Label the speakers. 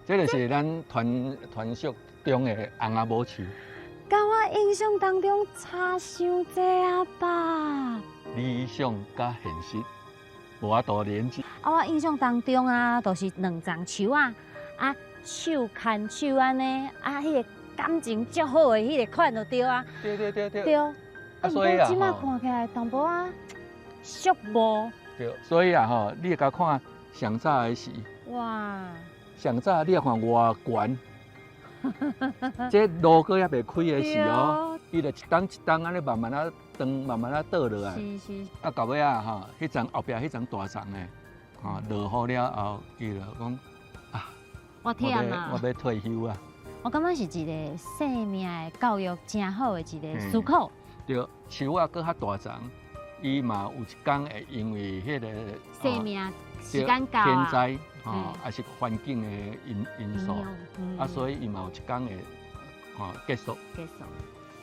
Speaker 1: 這就是咱傳傳說中的尪仔母樹。
Speaker 2: 佮我印象當中差傷濟啊吧？
Speaker 1: 理想佮現實無法度連接。
Speaker 2: 啊，我印象當中啊，就是兩叢樹仔，啊，手牽手按呢，啊，彼个感情足好的彼个款就對啊。
Speaker 1: 對對對對。
Speaker 2: 對。
Speaker 1: 啊，所以啊，
Speaker 2: 這馬看起來淡薄仔寂寞。
Speaker 1: 對，所以啊吼，你會共看上早的時，
Speaker 2: 哇！
Speaker 1: 上早你也看偌懸，這路閣猶未開的時哦，伊就一冬一冬按呢慢慢仔斷，慢慢仔倒落來。
Speaker 2: 是是。
Speaker 1: 啊，到尾仔吼，彼層後壁彼層大層的，吼落雨了後，伊就講啊，
Speaker 2: 我忝啊，
Speaker 1: 我欲退休啊。
Speaker 2: 我感覺是一個生命的教育誠好的一個思考。
Speaker 1: 對，樹仔閣較大叢，伊嘛有一工會因為彼个
Speaker 2: 生命時間到
Speaker 1: 天災吼，抑是環境的因素，啊，所以伊嘛有一工會吼結束。
Speaker 2: 結束。